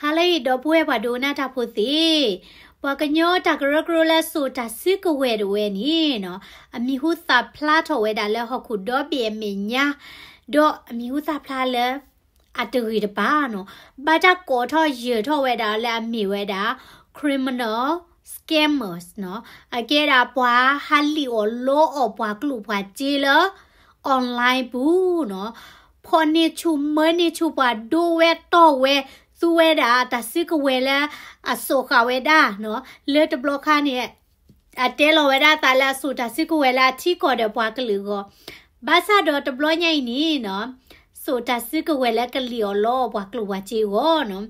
ဟါလၢအံၤ ဒီပုၢ်ဝဲၢ်ပှၤဒိကနၣ်တၢ်ဖိသ့ၣ်, ပှၤကညီတၢ်ကရၢကရိလၢစိာ်တၢ်စုကဝဲၤတဝဲန့ၣ်နီၤ, အမံၤဟူသၣ်ဖျါထီၣ်ဝဲဒၣ်လၢဟီၣ်ခိၣ်ဒီဘ့ၣ်အမဲာ်ညါ, ဒီးအမံၤဟူသၣ်ဖျါလၢ အတဂ့ၤတပၤနီၤ, ဘၣ်တၢ်ကိးထီၣ်ယၢၤထီၣ်ဝဲဒၣ်လၢအမ့ၢ်ဝဲဒၣ် criminal scammers နီၤ, အကဲဒၣ်ပှၤဟးလံၣ်အီၣ်လီအီၣ်ပှၤကျိၣ်ပှၤစ့လၢ online ပူၤနီၤ, ဖီၣ်န့ၢ်ဆူၣ်မၢန့ၢ်ဆူၣ်ပှၤဒိဝဲတီၢ်ဝဲ သူဝဲဒၣ်တၢ်စုကဝဲၤလၢအစိာ်ဃာ်ဝဲဒၣ်နီၤ, လၢတဘျီခါန့ၣ် အတဲလီၤဝဲဒၣ်အသးလၢအစိာ်တၢ်စုကဝဲၤလၢအထံကီၢ်ဒီးပှၤကလုာ်အဂီၢ်, ဘၣ်ဆၣ်ဒီးတဘျီညါအံၤန့ၣ်နီၤ, စိာ်တၢ်စုကဝဲၤလၢကလံၣ်အီၣ်လီအီၣ်ပှၤကျိၣ်ပှၤစ့အဂီၢ်နီၤ,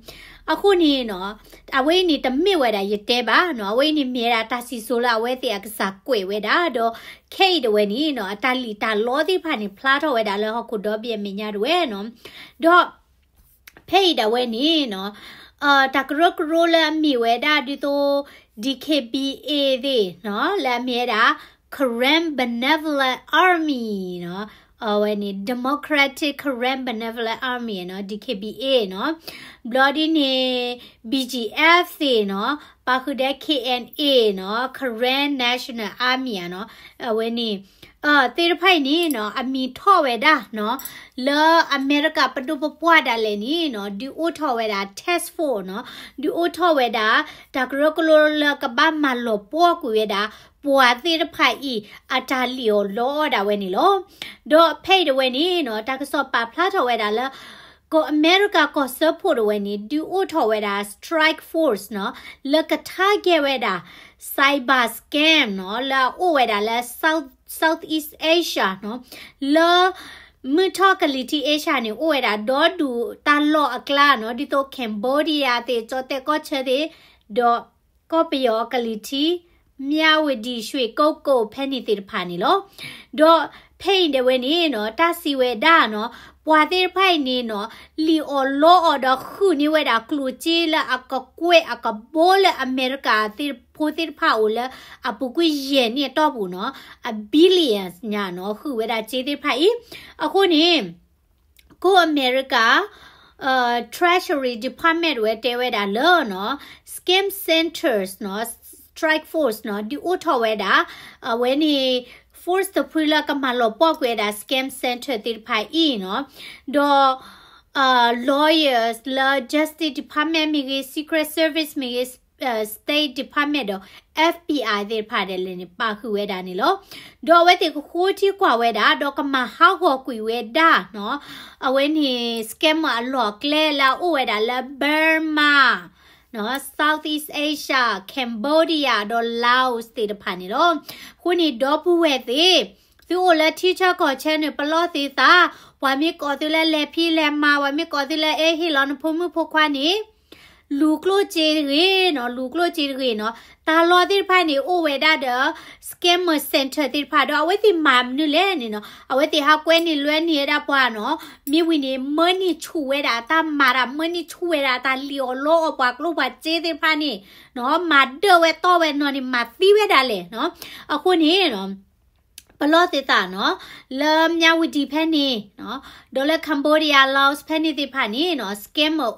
အဃိန့ၣ်နီၤ, အဝဲအံၤန့ၣ်တမ့ၢ်ဝဲဒၣ်ယတဲဘၣ်နီၤ, အဝဲအံၤန့ၣ်မ့ၢ်ဝဲဒၣ်တၢ်စံၣ်စိၤလၢအဝဲသ့ၣ်အကစၢ်ကွဲးဝဲဒၣ်, ဒီးခဲအံၤဒၣ်ဝဲန့ၣ်နီၤ, အတၢ်လံၣ်တၢ်လီသ့ၣ်တဖၣ်န့ၣ် ဖျါထီၣ်ဝဲဒၣ်လၢဟီၣ်ခိၣ်ဒီဘ့ၣ်အမဲာ်ညါဒၣ်ဝဲနီၤ, ဒီး ဖဲအံၤဒၣ်ဝဲန့ၣ်နီၤ, တၢ်ကရၢကရိလၢအမ့ၢ်ဝဲဒၣ်ဒ်သိး D K B A သ့ၣ်နီၤ, လၢအမ့ၢ်ဝဲဒၣ် Karen Benevolent Army နီၤ, အဝဲန့ၣ် Democratic Karen Benevolent Army နီၤ, D K B A နီၤ, ဘျီဒ်န့ၣ် B G F သ့ၣ်နီၤ, ပာ်ဃုာ်ဒီး K N A နီၤ, Karen National Army နီၤ, အဝဲန့ၣ် သ့ၣ်တဖၣ်အံၤန့ၣ်နီၤ, အမံၤထီၣ်ဝဲဒၣ်နီၤ, လၢအမဲရကၤပဒိၣ်ပပှၢ်ဒၣ်လဲာ်န့ၣ်နီၤ, ဒုးအိၣ်ထီၣ်ဝဲဒၣ် task force နီၤ, ဒုးအိၣ်ထီၣ်ဝဲဒၣ် တၢ်ကရၢကရိလၢကဘၣ်မၤလီၤပှီၢ်ကွံာ်ဝဲဒၣ် ပှၤသ့ၣ်တဖၣ်အံၤ အတၢ်လံၣ်အီၣ်လီအီၣ်ဒၣ်ဝဲန့ၣ်လီၤ. ဒီးဖဲအံၤဒၣ်ဝဲန့ၣ်နီၤ, တၢ်ကစီၣ်ပာ်ဖျါထီၣ်ဝဲဒၣ်လၢ ကီၢ်အမဲရကၤကီၢ်စၢဖှိၣ်ဒၣ်ဝဲန့ၣ် ဒုးအိၣ်ထီၣ်ဝဲဒၣ် strike force နီၤ, လၢက target ဝဲဒၣ် cyber scam နီၤ, လၢအအိၣ်ဝဲဒၣ်လၢ South Southeast Asia နီၤ, လၢ မုၢ်ထီၣ်ကလံၤထံး Asia န့ၣ် အိၣ်ဝဲဒၣ်ဒီဒူၣ်တၢ်လီၢ်အကျါနီၤ, ဒ်သိး Cambodia သ့ၣ် ကၠီၣ်တဲၣ်ကီၢ်ဆၢသ့ၣ်, ဒီးကီၢ်ပယီၤကလံၤထံး မြဝတီ ရွှေကုက္ကို ဖဲန့ၣ်သ့ၣ်တဖၣ်န့ၣ်လီၤ. ဒီးဖဲအံၤဒၣ်ဝဲန့ၣ်နီၤ, တၢ်စံးဝဲဒၣ်နီၤ, ပှၤသ့ၣ်တဖၣ်အံၤန့ၣ်နီၤ, လံၣ်အီၣ်လီအီၣ်ဒီးဃုာ်န့ၢ်ဝဲဒၣ်ကျိၣ်စ့လၢအကကွဲၢ်အကဘိလၢအမဲရကၤသ့ၣ်ဖိသ့ၣ်တဖၣ်အိၣ်လၢ အပူၤကွံာ်ယဲၢ်နံၣ်အတီၢ်ပူၤနီၤ, အ billions ညါနီၤ, ဃုာ်ဝဲဒၣ်စ့သ့ၣ်တဖၣ်အံၤ. အဃိန့ၣ် ကီၢ်အမဲရကၤ Treasury Department ဝဲတဲဝဲဒၣ်လၢနီၤ, scam centers နီၤ, strike force နီၤ, ဒုးအိၣ်ထီၣ်ဝဲဒၣ် အဝဲန့ၣ် force တဖုလၢကမၤလီၤပှီၢ်ကွံာ်ဝဲဒၣ် scam center သ့ၣ်တဖၣ်အံၤနီၤ, ဒီး lawyers လၢ Justice Department မ့ၢ်ဂ့ၤ, Secret Service မ့ၢ်ဂ့ၤ, State Department ဒီး F B I သ့ၣ်တဖၣ်ဒၣ်လဲာ်န့ၣ် ပာ်ဃုာ်ဝဲဒၣ်န့ၣ်လီၤ. ဒီးအဝဲသ့ၣ်ကဃိထံကွၢ်ဝဲဒၣ် ဒီးကမၤဟးဂီၤကွံာ်ဝဲဒၣ်နီၤ, အဝဲန့ၣ် scammer အလီၢ်အကျဲလၢအအိၣ်ဝဲဒၣ်လၢ Burma နီၤ, Southeast Asia, Cambodia ဒီး Laos သ့ၣ်တဖၣ်န့ၣ်လီၤ. အဃိန့ၣ် ဒီပုၢ်ဝဲၢ်သ့ၣ်, သုအိၣ်လၢထံဆၢကီၢ်ဆၢန့ၣ် ပလီၢ်သုသး, ပှၤမ့ၢ်ကိးသုလၢလဲၤဖံးလဲၤမၤ, ပှၤမ့ၢ်ကိးသုလၢအဲၣ်ဟ့ၣ်လီၤနဖိမုၣ်ဖိခွါန့ၣ် လူၤကျိၣ်စ့တဂ့ၤနီၤ, လူၤကျိၣ်စ့တဂ့ၤနီၤ. တၢ်လီၢ်သ့ၣ်တဖၣ်န့ၣ် အိၣ်ဝဲဒၣ်ဒီး scammer center သ့ၣ်တဖၣ်ဒီး အဝဲသ့ၣ်မၤမနုၤလဲၣ်န့ၣ်နီၤ, အဝဲသ့ၣ်ဟးကွဲန့ၢ်လွဲန့ၢ်ဝဲဒၣ်ပှၤနီၤ, မ့ၢ်ဝံၤန့ၣ် မၢန့ၢ်ဆူၣ်ဝဲဒၣ်အတၢ်မၤတၢ်, မၢန့ၢ်ဆူၣ်ဝဲဒၣ်အတၢ်လံၣ်အီၣ်လီအီၣ်ပှၤကျိၣ်ပှၤစ့သ့ၣ်တဖၣ်န့ၣ်နီၤ, မၤဒၢၣ်ဝဲတီၢ်ဝဲနီၤန့ၣ် မၤသံဝဲဒၣ်လဲာ်နီၤ. အဃိန့ၣ်နီၤ ပလီၢ်သုသးနီၤ, လၢ Myawaddy ဖဲန့ၣ်နီၤ, ဒီးလၢ Cambodia, Laos ဖဲန့ၣ်သ့ၣ်တဖၣ်န့ၣ်နီၤ, scammer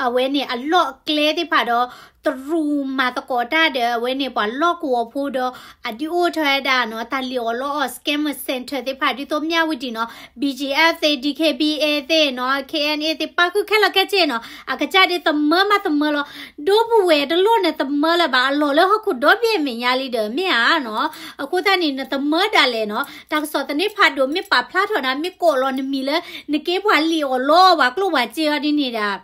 အဝဲန့ၣ်အလီၢ်အကျဲသ့ၣ်တဖၣ်ဒီး တရူးမၤသကိးတၢ်ဒီး အဝဲန့ၣ်ပှၤလီၢ်ကဝီၤဖိဒီး အဒုးအိၣ်ထီၣ်ဝဲဒၣ်နီၤ, တၢ်လံၣ်အီၣ်လီအီၣ် scammer center သ့ၣ်တဖၣ် ဒ်သိး Myawaddy နီၤ, B G F သ့ၣ်, D K B A သ့ၣ်နီၤ, K N A သ့ၣ် ပာ်ဃုာ်ခဲလၢာ်ခဲဆ့နီၤ, အကစၢ်ဒ်သမၢမးသမၢလီၤ. ဒီပုၢ်ဝဲၢ်တလိၣ်န့ၣ်သမၢလၢၤဘၣ်, အလီၢ်လၢဟီၣ်ခိၣ်ဒီဘ့ၣ်အမဲာ်ညါလံဒီး မ့ၢ်ဧါနီၤ. အဃိသတးန့ၣ် နသမၢဒၣ်လဲာ်နီၤ, တၢ်ကစီၣ်သန့ဖးဒိၣ်မ့ၢ်ပာ်ဖျါထီၣ်နၤ, မ့ၢ်ကိးလီၤနမံၤလၢ နကဲပှၤလံၣ်အီၣ်လီအီၣ်ပှၤကျိၣ်ပှၤစ့အီၤဒ်န့ၣ်ဒၣ်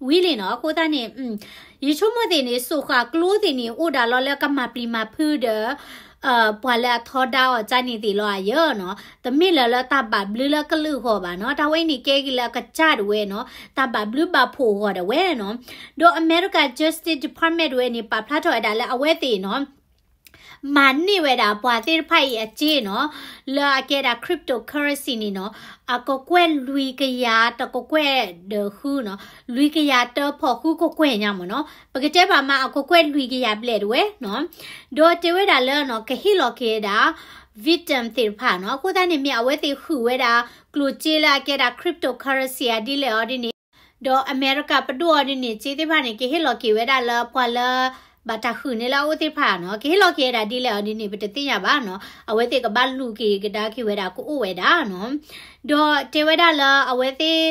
ဝံၤလံနီၤ. အဃိသတးန့ၣ် ယဆိကမိၣ်သ့ၣ်န့ၣ် စိာ်ဃာ်ကျိသ့ၣ်န့ၣ် အိၣ်ဒၣ်လီၤလၢကမၤပျံၤမၤဖုးဒီး ပှၤလၢအထီဒါအီၤကန့ၣ်သ့ၣ်လီၤအယၢၢ်နီၤ. တမ့ၢ်လၢၤလၢတၢ်ဘၣ်ဘျုးလၢကလုာ်အဂီၢ်ဘၣ်နီၤ. တၢ်ဝဲအံၤန့ၣ်ကဲက့ၤလၢအကစၢ်ဒၣ်ဝဲနီၤ, တၢ်ဘၣ်ဘျုးဘၣ်ဖှိၣ်အဂီၢ်ဒၣ်ဝဲနီၤ. ဒီးအမဲရကၤ Justice Department ဝဲန့ၣ် ပာ်ဖျါထီၣ်ဝဲဒၣ်လၢအဝဲသ့ၣ်နီၤ မၤန့ၢ်ဝဲဒၣ်ပှၤသ့ၣ်တဖၣ်အံၤအစ့နီၤ, လၢအကဲဒၣ် cryptocurrency န့ၣ်နီၤ, အကကွဲၢ်လွံၢ်ကယၤတကကွဲၢ်ဒီးဃုနီၤ, လွံၢ်ကယၤတၢဖီၣ်ဃုကကွဲၢ်ညါမ့ၢ်နီၤ, ပကတဲဘၣ်မး အကကွဲၢ်လွံၢ်ကယၤဘျဲၣ်ဒၣ်ဝဲနီၤ. ဒီးတဲဝဲဒၣ်လၢနီၤ ကဟ့ၣ်လီၤက့ၤဒၣ် victim သ့ၣ်တဖၣ်နီၤ. အဃိသတးန့ၣ်မ့ၢ်အဝဲသ့ၣ်ဃုာ်ဝဲဒၣ် ကျိၣ်စ့လၢအကဲဒၣ် cryptocurrency အဒ်လဲၣ်အီၤဒ်န့ၣ် ဒီးအမဲရကၤပဒိၣ်အီၤဒ်န့ၣ် စ့သ့ၣ်တဖၣ်န့ၣ် ကဟ့ၣ်လီၤက့ၤဝဲဒၣ်လၢပှၤလၢ ဘၣ်တၢ်ဃုန့ၢ်လၢအအိၣ်သ့ၣ်တဖၣ်နီၤ, ကဟ့ၣ်လီၤက့ၤဝဲဒၣ်ဒ်လဲၣ်အီၤဒ်န့ၣ် ပတသ့ၣ်ညါဘၣ်နီၤ, အဝဲသ့ၣ်ကဘၣ်လူၤက့ၤကဒါက့ၤဝဲဒၣ်ကအိၣ်ဝဲဒၣ်နီၤ, ဒီးတဲဝဲဒၣ်လၢအဝဲသ့ၣ်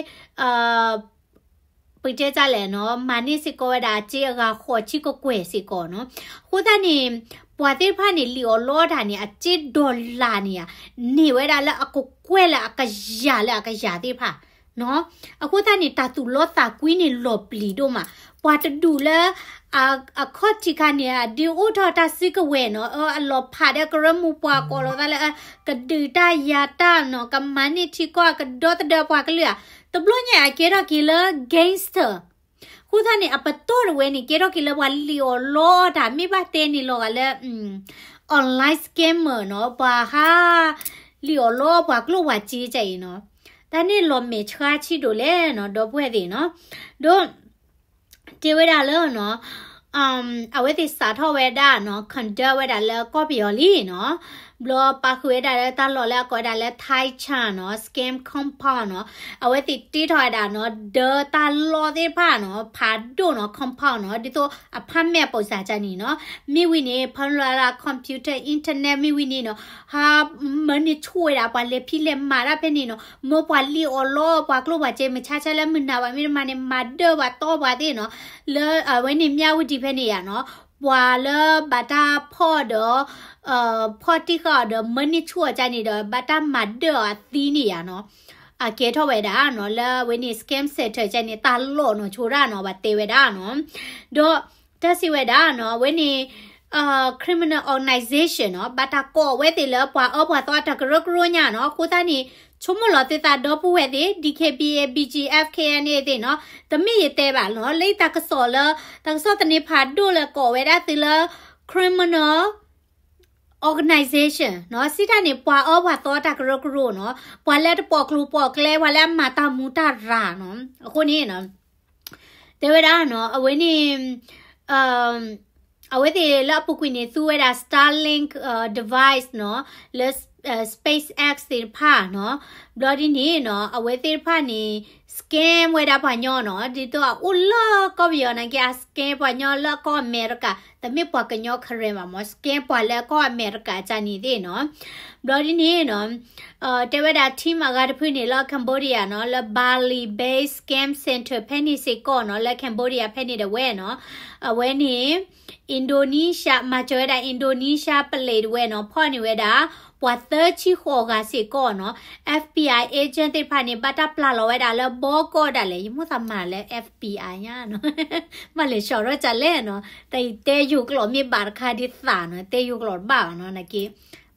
ပတဲတၢ်လဲၣ်နီၤ, မၤန့ၢ်စ့ၢ်ကီးဝဲဒၣ်အစ့အဂၤဃိးဆံကကွဲၢ်စ့ၢ်ကီးနီၤ, အဃိသတးန့ၣ် ပှၤသ့ၣ်တဖၣ်န့ၣ် လံာ်အီၤလီအီၤတၢ်န့ၣ် အစ့ဒီးလၣ်န့ၣ်ဧါ, န့ၢ်ဝဲဒၣ်လၢအကကွဲၢ်လၢအကယၤလၢအကယၤသ့ၣ်တဖၣ် နီၤ, အဃိသတးန့ၣ် တၢ်သူၣ်လီသးကွံန့ၣ်လီၤပျံၤဒိၣ်မး, ပှၤတဒူၣ်လၢ အခီၣ်ထံးခါန့ၣ် အဒုးအိၣ်ထီၣ်တၢ်စုကဝဲၤနီၤ, အလီၤဖးဒီးကရၢမိၢ်ပှၢ်ကိးလီၤသးလၢ ကဒုးတၢ်ယၤတၢ်နီၤ, ကမၤန့ၢ်ထံကီၢ် ကဒီသဒၢပှၤကလုာ်ဧါ, တဘျီညါအကဲထီၣ်က့ၤလၢ gangster အဃိသတးန့ၣ် အပတီၢ်တဝဲန့ၣ် ကဲထီၣ်က့ၤလၢပှၤလံာ်အီၤလီအီၤတၢ် မ့ၢ်ဘၣ်တဲန့ၣ်လီၤဂာ်လၢ online scammer နီၤ, ပှၤဟး လံာ်အီၤလီအီၤပှၤကျိၣ်ပှၤစ့ကါအံၤနီၤ, တၢ်န့ၣ်လီၤမဲာ်ဆှးဆံးဒိၣ်လဲၣ်နီၤ, ဒီပုၢ်ဝဲၢ်သ့ၣ်နီၤ, ဒီး တဲဝဲဒၣ်လၢနီၤ အဝဲသ့ၣ်စးထီၣ်ဝဲဒၣ်နီၤ conduct ဝဲဒၣ်လၢကီၢ်ပယီၤလံနီၤ, ဘျီပာ်ဃုာ်ဝဲဒၣ်လၢတၢ်လီၢ်လၢအကိးဝဲဒၣ်လၢ Taichan နီၤ scam compound နီၤ, အဝဲသ့ၣ်တ့ထီၣ်ဝဲဒၣ်နီၤ ဒၢတၢ်လီၢ်သ့ၣ်တဖၣ်နီၤ ဖးဒိၣ်နီၤ compound နီၤ, ဒ်သိးအဖးမဲာ်ပိာ်စၢ်ကါန့ၣ်နီၤ, မ့ၢ်ဝံၤန့ၣ် ဖဲလၢ computer internet မ့ၢ်ဝံၤန့ၣ်နီၤ ဟးမၢန့ၢ်ဆူၣ်ဝဲဒၣ်ပှၤလဲၤဖံးလဲၤမၤတၢ်ဖဲန့ၣ်နီၤ, မၢပှၤလံာ်အီၤလီအီၤပှၤကျိၣ်ပှၤစ့ မုၢ်ဆါဆါလၢမုၢ်နၤဘၣ်မ့ၢ်တမၤန့ၣ် မၤဒၢၣ်ပှၤတီပှၤသ့ၣ်နီၤ, လၢအဝဲန့ၣ် မြဝတီ ဖဲန့ၣ်ယါနီၤ, ပှၤလၢဘၣ်တၢ်ဖီၣ်ဒီး ဖီၣ်တံၢ်ဃာ်အီၤဒီး မၢန့ၢ်ဆူၣ်အီၤကါန့ၣ်ဒီး ဘၣ်တၢ်မၤဒၢၣ်အီၤအသံန့ၣ်ယါနီၤ, အကဲထီၣ်ဝဲဒၣ်နီၤ လၢအဝဲန့ၣ် scam center ကါန့ၣ် တၢ်လီၢ်နီၤဆိဒၣ်နီၤ ပှၤတဲဝဲဒၣ်နီၤ, ဒီးတၢ်စံးဝဲဒၣ်နီၤ အဝဲန့ၣ် criminal organization နီၤ ဘၣ်တၢ်ကိးဝဲသ့ၣ်လၢပှၤအၢပှၤသီအတၢ်ကရၢကရိညါနီၤ, အဃိသတးန့ၣ် ဆိကမိၣ်လီၤသုသးဒီပုၢ်ဝဲၢ်သ့ၣ် DKBA BGF KNA သ့ၣ်နီၤ, တမ့ၢ်ယတဲဘၣ်နီၤ လၢတၢ်ကစီၣ်လၢ တၢ်ကစီၣ်သန့ၤဖးဒိၣ်လၢကိးဝဲဒၣ်သုလၢ criminal organization နီၤ, စံးတၢ်န့ၣ် ပှၤအၢပှၤသီတၢ်ကရၢကရိနီၤ, ပှၤလၢတပိာ်ကျိၤပိာ်ကျဲ ပှၤလၢအမၤတၢ်မူတၢ်ရၤနီၤ, အဃိန့ၣ် တဲဝဲဒၣ်နီၤ အဝဲန့ၣ် အဝဲသ့ၣ်လၢအပူၤကွံာ်န့ၣ် သူဝဲဒၣ် Starlink device နီၤ လၢ SpaceX သ့ၣ်တဖၣ်နီၤ, ဘျီဒ်န့ၣ်နီၤ အဝဲသ့ၣ်တဖၣ်န့ၣ် scam ဝဲဒၣ်ပှၤညီနီၤ, ဒ်သိးအအိၣ်လၢကီၢ်ပယီၤနာ်က့ အ scam ပှၤညီလၢကီၢ်အမဲရကၤ, တမ့ၢ်ပှၤကညီ Karen ဘၣ်မၢ် scam ပှၤလၢကီၢ်အမဲရကၤကါန့ၣ်သ့ၣ်နီၤ, ဘျီဒ်န့ၣ်နီၤ တဲဝဲဒၣ် team အဂၤတဖုန့ၣ်လၢ Cambodia နီၤ လၢ Bali based scam center ဖဲန့ၣ်စ့ၢ်ကီးနီၤ လၢ Cambodia ဖဲန့ၣ်ဒၣ်ဝဲနီၤ, အဝဲန့ၣ် Indonesia မၤစၢၤဝဲဒၣ် Indonesia ပလံးဒၣ်ဝဲနီၤ ဖီၣ်န့ၢ်ဝဲဒၣ် ပှၤသၢဆံဃိးဂၤစ့ၢ်ကီးနီၤ, FBI agent သ့ၣ်တဖၣ်န့ၣ် ဘၣ်တၢ်ပျၢ်လီၤဝဲဒၣ်လၢဘီကီၢ်ဒၣ်လဲာ်, ယမိၣ်သးမၤလၢ FBI ညါနီၤ, မၤလဲၤဆှီထီၣ်ကလဲၣ်နီၤ, တၢ်အံၤတဲယိၤကျိာ်မ့ၢ်ဘၣ်တခါဒ်သးနီၤ, တဲယိၤကျိာ်တဘၣ်ဘၣ်နီၤ, နာ်က့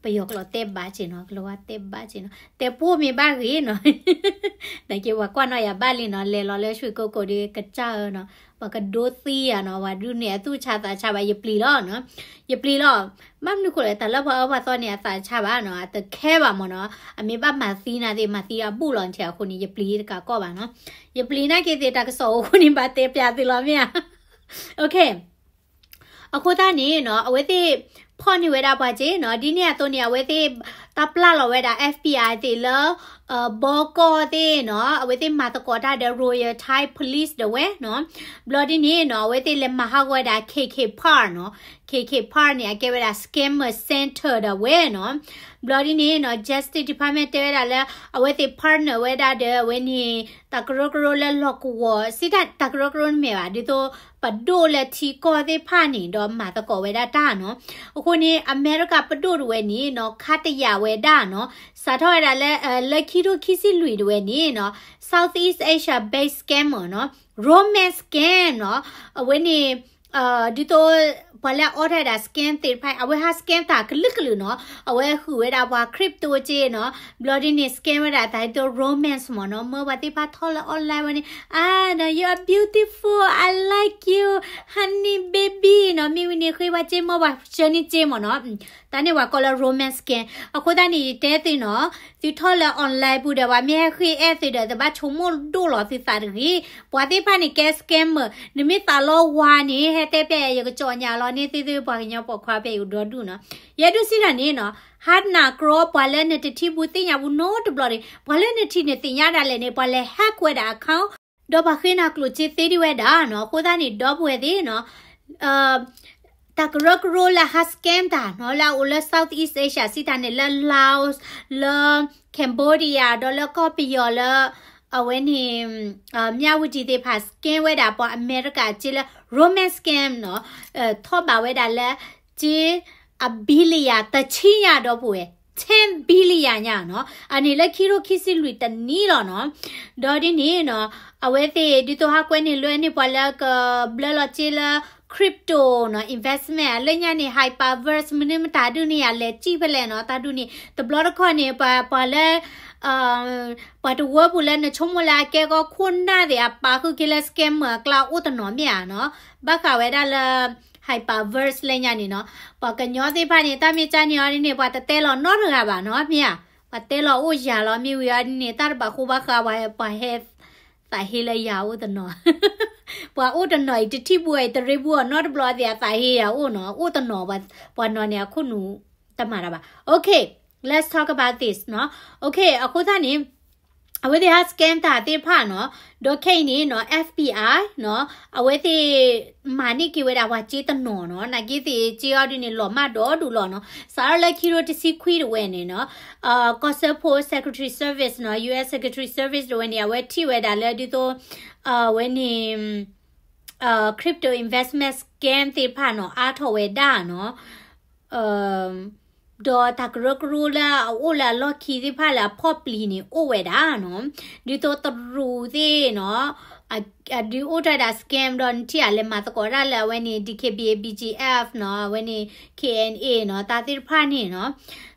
ပယီၤကျိာ်တဲဘၣ်က့နီၤ, ကလၤဝါတဲဘၣ်က့နီၤ, တဲဖိမ့ၢ်ဘၣ်ဂ့ၤနီၤ, နာ်က့ပှၤကွၢ်နီၣ်ယၤဘၣ်လံနီၤ, လဲၤလီၤလၢ ရွှေကုက္ကို ဒီးကစၢ်ဧၢနီၤ, ပှၤကဒိသံယၤနီၤ, ပှၤဒုးနဲၣ်အသူၣ်ဆါသးဆါဘၣ် ယပျံၤလီၤနီၤ, ယပျံၤလီၤ, ဘၣ်မနုၤဃိလဲၣ် တၢ်လၢပှၤအၢပှၤသီန့ၣ် အသးဆါဘၣ်နီၤ, အတခဲဘၣ်မၢ်နီၤ, အမ့ၢ်ဘၣ်မၤသံနၤသ့ၣ် မၤသံအဘူၣ်လီၤထံးအဃိန့ၣ် ယပျံၤတကးကီၢ်ဘၣ်နီၤ, ယပျံၤနာ်က့သ့ၣ်တၢ်ကစီၣ်အဃိန့ၣ် ဘၣ်တဲပျးသုလီၤမ့ၢ်ဧါ, OK အဃိသတးန့ၣ်နီၤ အဝဲသ့ၣ်ဖီၣ်န့ၢ်ဝဲဒၣ်ပှၤစ့နီၤ, ဒ်န့ၣ်အသိးန့ၣ် အဝဲသ့ၣ်တၢ်ပျၢ်လီၤဝဲဒၣ် FBI သ့ၣ်လၢ ဘီကီၢ်သ့ၣ်နီၤ, အဝဲသ့ၣ်မၤသကိးတၢ်ဒီး Royal Thai Police ဒၣ်ဝဲနီၤ, ဘျီဒ်န့ၣ်နီၤ အဝဲသ့ၣ်လဲၤမၤဟးဂီၤဝဲဒၣ် K K Park နီၤ, K K Park န့ၣ် အကဲဝဲဒၣ် scammer center ဒၣ်ဝဲနီၤ, ဘျီဒ်န့ၣ်နီၤ Justice Department တဲဝဲဒၣ်လၢ အဝဲသ့ၣ် partner ဝဲဒၣ်ဒီးအဝဲန့ၣ် တၢ်ကရၢကရိလၢလီၢ်ကဝီၤ စံးတၢ်တၢ်ကရၢကရိန့ၣ်မ့ၢ်ဘၣ် ဒ်သိး ပဒိၣ်လၢထံကီၢ်သ့ၣ်တဖၣ်န့ၣ် ဒီးမၤသကိးဝဲဒၣ်တၢ်နီၤ, အဃိန့ၣ် အမဲရကၤပဒိၣ်တဝဲန့ၣ်နီၤ ခးတယာ်ဝဲဒၣ်နီၤ, စးထီၣ်ဝဲဒၣ်လၢ လၢခံထိခံဆံလွံၢ်တဝဲန့ၣ်နီၤ Southeast Asia based scammer နီၤ romance scam နီၤ, အဝဲန့ၣ် ဒ်သိး ပှၤလၢအအီၣ်တၢ်ဝဲဒၣ် scam သ့ၣ်တဖၣ် အဝဲဟး scam တၢ်ကလုာ်ကလုာ်နီၤ, အဝဲဃုာ်ဝဲဒၣ်ပှၤ crypto က့နီၤ, ဘျီဒ်န့ၣ် scam ဝဲဒၣ်တၢ်ဒ်သိး romance မ့ၢ်နီၤ, မၢပှၤသ့ၣ်တဖၣ်ထီၣ်လၢ online ဝဲန့ၣ် I know you are beautiful, I like you, honey baby နီၤ, မ့ၢ်ဝံၤန့ၣ်ဃ့ပှၤစ့မၢပှၤ journey စ့မ့ၢ်နီၤ, တၢ်န့ၣ်ပှၤကိးလၢ romance scam အဃိသတးန့ၣ် ယတဲသုနီၤ, သုထီၣ်လၢ online ပူၤဒီး ပှၤမ့ၢ်ဟဲဃ့အဲၣ်သုဒီး သုဘၣ်ဆိကမိၣ်ဒိၣ်လီၤသုသးတဂ့ၤ, ပှၤသ့ၣ်တဖၣ်န့ၣ်ကဲ scammer, နမ့ၢ်သးလီဝါန့ၣ် ဟဲတဲပျဲ ယကကၠီၣ်ညါလီၤန့ၢ်သုသုပှၤကညီပိာ်ခွါဖဲအံၤဒီဒူၣ်နီၤ, ယဲဒိးစံးတၢ်န့ၣ်နီၤ, ဟးနၢ်ကြီပှၤလၢနတထံၣ်ဘူးသ့ၣ်ညါဘူးနီတဘျီန့ၣ်, ပှၤလၢနထံၣ်န့ၣ်သ့ၣ်ညါဒၣ်လဲာ်န့ၣ် ပှၤလဲၤ hack ဝဲဒၣ် account ဒီးပှၤဃ့နၤကျိၣ်စ့သ့ဒံးဝဲဒၣ်နီၤ. အဃိသတးန့ၣ် ဒီပုၢ်ဝဲၢ်သ့ၣ်နီၤ, တၢ်ကရၢကရိလၢဟး scam တၢ်နီၤ လၢအအိၣ်လၢ Southeast Asia စံးတၢ်န့ၣ် လၢ Laos လၢ Cambodia ဒီးလၢကီၢ်ပယီၤလၢ အဝဲန့ၣ် မြဝတီ သ့ၣ်တဖၣ် scam ဝဲဒၣ်ပှၤအမဲရကၤစ့လၢ romance scam နီၤ, ထီၣ်ဘးဝဲဒၣ်လၢ စ့ အ billion တဆံညါ ဒီပုၢ်ဝဲၢ်, ten billion ညါနီၤ, အန့ၣ်လၢခံထိခံဆံလွံၢ်တနံၣ်လီၤနီၤ. ဒီးဒ်န့ၣ်နီၤ အဝဲသ့ၣ်ဒ်သိးဟးကွဲန့ၢ်လွဲန့ၢ်ပှၤလၢကဘျၢလီၤစ့လၢ crypto နီၤ investment အလၢညါန့ၣ် hyperverse မနုၤမတၤဒုးန့ၢ်ယၤလဲၤစံၣ်ဖဲလဲၣ်နီၤ, တၢ်ဒုးန့ၣ် တဘျီတခီၣ်န့ၣ် ပှၤ ပှၤလၢ ပှၤတဝၢပူၤလၢနဆိကမိၣ်လၢအကဲကီခိၣ်နၢ်သ့ၣ် အပာ်ဃုာ်က့ၤလၢ scammer အကျါအိၣ်တနီၤမ့ၢ်ဧါနီၤ, ဘၣ်ဃးဝဲဒၣ်လၢ hyperverse လၢညါန့ၣ်နီၤ. ပှၤကညီသ့ၣ်တဖၣ်န့ၣ် တၢ်မ့ၢ်ကၢ်န့ၢ်အီၤဒ်န့ၣ် ပှၤတတဲလီၤနီတဂၤဘၣ်နီၤ မ့ၢ်ဧါ, ပှၤတဲလီၤအိၣ်ယၤလီၤ မ့ၢ်ဝံၤအီၤဒ်န့ၣ် တၢ်တဘၣ်ဃိဘၣ်ဃး ပှၤ ပှၤဟဲ သးဟ့လၢယၤအိၣ်တနီၤ, ပှၤအိၣ်တနီၤအံၤ တထံၣ်ဘူးအံၤ တရ့ဘူးအီၤနီတဘျီသ့ၣ် အသးဟ့ယၤအိၣ်နီၤ, အိၣ်တနီၤ ပှၤ ပှၤနီၤန့ၣ် အခိၣ်နူာ်တမၤတၢ်ဘၣ်. Okay, let's talk about this နီၤ. Okay, အဃိသတးန့ၣ် အဝဲသ့ၣ်ဟး scam တၢ်သ့ၣ်တဖၣ်နီၤ, ဒီးခဲအံၤန့ၣ်နီၤ FBI နီၤ, အဝဲသ့ၣ် မၤန့ၢ်က့ၤဝဲဒၣ်ပှၤစ့တနီၤနီၤ, နာ်က့သ့ၣ်စ့အီၤဒ်န့ၣ် လီၤမၢ်ဒီဒူၣ်လီၤနီၤ, စးထီၣ်လၢခံထိတဆံခွံတဝဲန့ၣ်နီၤ, ကီၢ်စၢဖှိၣ် Secretary Service နီၤ, U S Secretary Service တဝဲန့ၣ် အဝဲထံၣ်ဝဲဒၣ်လၢဒ်သိး အဝဲန့ၣ် crypto investment scam သ့ၣ်တဖၣ်နီၤ အါထီၣ်ဝဲဒၣ်နီၤ, ဒီးတၢ်ကရၢကရိလၢအအိၣ်လၢအလီၢ်ခံသ့ၣ်တဖၣ်လၢအဖီၣ်ပျံၤန့ၣ် အိၣ်ဝဲဒၣ်နီၤ, ဒ်သိးတရူးသ့ၣ်နီၤ, အဒုးအိၣ်ထီၣ်ဝဲဒၣ် scam ဒီးနထံၣ်အလဲၤမၤသကိးတၢ်လၢအဝဲန့ၣ် D K B A B G F နီၤ, အဝဲန့ၣ် K N A နီၤ, တၢ်သ့ၣ်တဖၣ်န့ၣ်နီၤ,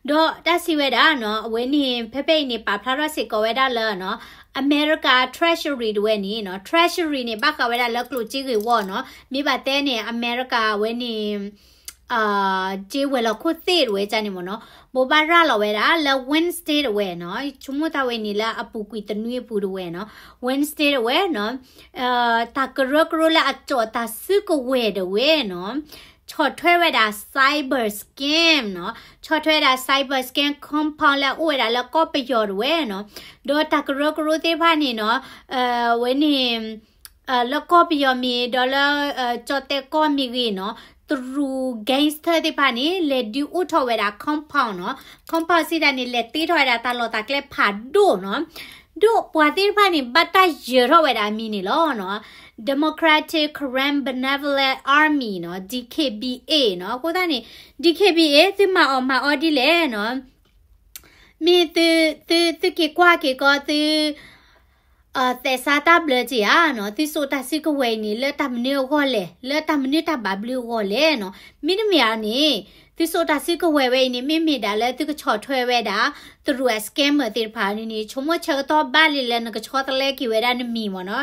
ဒီးတၢ်စံးဝဲဒၣ်နီၤ, အဝဲန့ၣ် ဖဲဖဲအံၤန့ၣ် ပာ်ဖျါထီၣ်စ့ၢ်ကီးဝဲဒၣ်လၢနီၤ, အမဲရကၤ Treasury တဝဲန့ၣ်နီၤ, Treasury န့ၣ် ဘၣ်ဃးဝဲဒၣ်လၢကျိၣ်စ့ဂ့ၢ်ဝီနီၤ, မ့ၢ်ဘၣ်တဲန့ၣ် အမဲရကၤအဝဲန့ၣ် စ့ဝဲၤလီၢ်ခိၣ်သ့ၣ်တဝဲဒၣ်န့ၣ်မ့ၢ်နီၤ, ဘိးဘၣ်ရၤလီၤဝဲဒၣ်လၢ Wednesday တဝဲနီၤ, ဆိကမိၣ်တၢ်ဝဲန့ၣ်လၢအပူၤကွံာ်တနွံအပူၤတဝဲနီၤ, Wednesday တဝဲနီၤ, တၢ်ကရၢကရိလၢအကၠီၣ်တၢ်စုကဝဲၤတဝဲနီၤ, ဆီၣ်ထွဲဝဲဒၣ် cyber scam နီၤ, ဆီၣ်ထွဲဝဲဒၣ် cyber scam compound လၢအအိၣ်ဝဲဒၣ်လၢကီၢ်ပယီၤတဝဲနီၤ, ဒီးတၢ်ကရၢကရိသ့ၣ်တဖၣ်န့ၣ်နီၤ, ဝဲန့ၣ် လၢကီၢ်ပယီၤမ့ၢ်ဒီးလၢ ကၠီၣ်တဲၣ်ကီၢ်မ့ၢ်ဂ့ၤနီၤ, တရူး gangster သ့ၣ်တဖၣ်န့ၣ် လဲၤဒုးအိၣ်ထီၣ်ဝဲဒၣ် compound နီၤ, compound စံးတၢ်န့ၣ် လဲၤတ့ထီၣ်ဝဲဒၣ်တၢ်လီၢ်တၢ်ကျဲဖးဒိၣ်နီၤ, ဒီးပှၤသ့ၣ်တဖၣ်န့ၣ် ဘၣ်တၢ်ယၢၤထီၣ်ဝဲဒၣ်အမံၤန့ၣ်လီၤနီၤ, Democratic Karen Benevolent Army နီၤ, D K B A နီၤ, အဃိသတးန့ၣ် D K B A သုမၤအီၣ်မၤအီဒ်လဲၣ်နီၤ, မ့ၢ်သု သု သုက့ၤကွၢ်က့ၤကီးသု သဲးစးတၢ်ဘျၢက့ၤဧါနီၤ, သုစိာ်တၢ်စုကဝဲၤအံၤန့ၣ် လၢတၢ်မနုၤအဂီၢ်လဲၣ်, လၢတၢ်မနုၤတၢ်ဘၣ်ဘျုးအဂီၢ်လဲၣ်နီၤ, မ့တမ့ၢ်ဧါန့ၣ် သုစိာ်တၢ်စုကဝဲၤဝဲအံၤန့ၣ် မ့မ့ၢ်ဒၣ်လၢသုကဆီၣ်ထွဲဝဲဒၣ် တရူးအ scammer သ့ၣ်တဖၣ်န့ၣ်န့ၣ် ဆိကမိၣ်ဆၢကတီၢ်ဘၣ်လံလၢနကဆီတလဲက့ၤဝဲဒၣ်နမံၤမ့ၢ်နီၤ,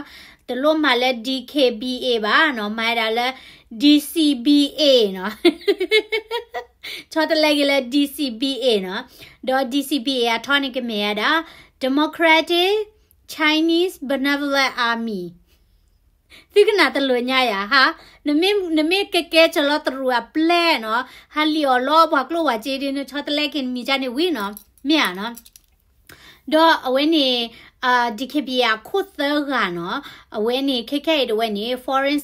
တလိၣ်မၤလၢ D K B A ဘၣ်နီၤ, မၤဝဲဒၣ်လၢ D C B A နီၤ ဆီတလဲက့ၤလၢ D C B A နီၤ, ဒီး D C B A အထီန့ၣ်ကမ့ၢ်ဝဲဒၣ် Democratic Chinese Benevolent Army, သုကနၣ်တလိၤညါယၤဟါ, နမ့ၢ် နမ့ၢ်ကကဲစၢၤလီၤတရူးအပျဲၢ်နီၤ, ဟးလံၣ်အီၣ်လီပှၤကျိၣ်ပှၤစ့ဒ်န့ၣ် ဆီတလဲက့ၤနမံၤကန့ၣ်ဝံၤနီၤ, မ့ၢ်ဧါနီၤ. ဒီးအဝဲန့ၣ် D K B A အခိၣ်သၢဂၤနီၤ, အဝဲန့ၣ် ခဲခဲအံၤတဝဲန့ၣ် Foreign,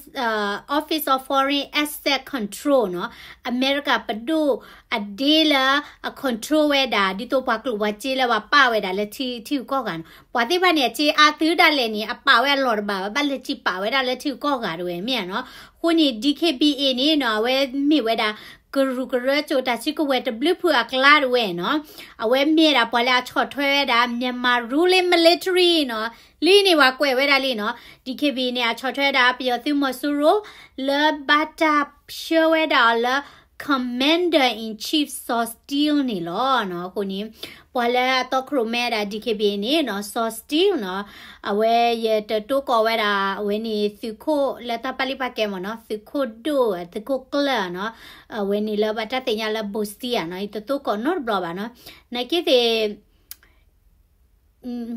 Office of Foreign Asset Control နီၤ, အမဲရကၤပဒိၣ်အဒ့လၢအ control ဝဲဒၣ် ဒ်သိးပှၤကျိၣ်ပှၤစ့လၢပှၤပာ်ဝဲဒၣ်လၢထံ ထံဂုၤကီၢ်ဂၤနီၤ, ပှၤသ့ၣ်တဖၣ်န့ၣ် အစ့အါသုဒၣ်လဲာ်န့ၣ် အပာ်ဝဲအလီၢ်တဘၣ်ဘၣ်, ဘၣ်လဲၤစံၣ်ပာ်ဝဲဒၣ်လၢထံဂုၤကီၢ်ဂၤတဝဲမ့ၢ်ဧါနီၤ. အဃိန့ၣ် D K B A န့ၣ်နီၤ, အဝဲမ့ၢ်ဝဲဒၣ် ကရူၢ်ကရၢစိာ်တၢ်စုကဝဲၤတဘျုးဖုအကျါတဝဲနီၤ, အဝဲမ့ၢ်ဝဲဒၣ်ပှၤလၢအဆီၣ်ထွဲဝဲဒၣ် Myanmar ruling military နီၤ, လံန့ၣ်ပှၤကွဲးဝဲဒၣ်လံနီၤ, D K B A န့ၣ် အဆီၣ်ထွဲဝဲဒၣ်ပယီၤသုးမီၤစိရိၤ လၢဘၣ်တၢ်ဆှၢဝဲဒၣ်အီၤလၢ Commander in Chief Sean Steele န့ၣ်လီၤနီၤ. အဃိန့ၣ် ပှၤလၢအတီခိၣ်ရိၣ်မဲဝဲဒၣ် D K B A န့ၣ်နီၤ, Sean Steele နီၤ, အဝဲယတတိကိးဝဲဒၣ် အဝဲန့ၣ်သုးခိၣ်လၢတၢ်ပာ်လုၢ်ပာ်ကဲမ့ၢ်နီၤ, သုးခိၣ်ဒိၣ် သုးခိၣ်ကျၢၢ်နီၤ, အဝဲန့ၣ်လၢဘၣ်တၢ်သ့ၣ်ညါလၢ Boston နီၤ, ယတတိကိးနီတဘျီဘၣ်နီၤ, နာ်က့သ့ၣ်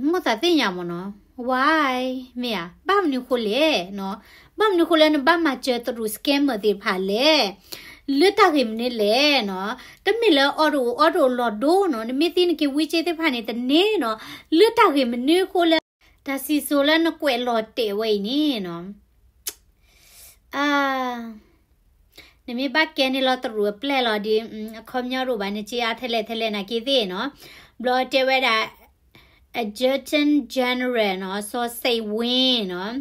မိၣ်သးသ့ၣ်ညါမ့ၢ်နီၤ, why မ့ၢ်ဧါ, ဘၣ်မနုၤဃိလဲၣ်နီၤ, ဘၣ်မနုၤဃိလၢနဘၣ်မၤစၢၤတရူး scammer သ့ၣ်တဖၣ်လဲၣ်, လၢတၢ်ဂ့ၢ်မနုၤလဲၣ်နီၤ, တမ့ၢ်လၢအီၣ်တအိၣ်အီတအိၣ်လီၤဒိနီၤ, နမ့ၢ်သံနက့ၤဝံစ့သ့ၣ်တဖၣ်န့ၣ်တန့ၢ်နီၤ, လၢတၢ်ဂ့ၢ်မနုၤဃိလၢ တၢ်စံၣ်စိၤလၢနကွဲးလီၤတဲာ်ဝဲအံၤန့ၣ်နီၤ, နမ့ၢ်ဘၣ်ကဲန့ၣ်လီၤတရူးအပျဲၢ်လီၤဒီး အခီပညီတအိၣ်ဘၣ် နစ့အါထဲလဲၣ်ထဲလဲၣ် နာ်က့သ့ၣ်နီၤ. ဘျီတဲဝဲဒၣ် Adjutant General နီၤ စီၤစ့ၣ်ဝ့နီၤ,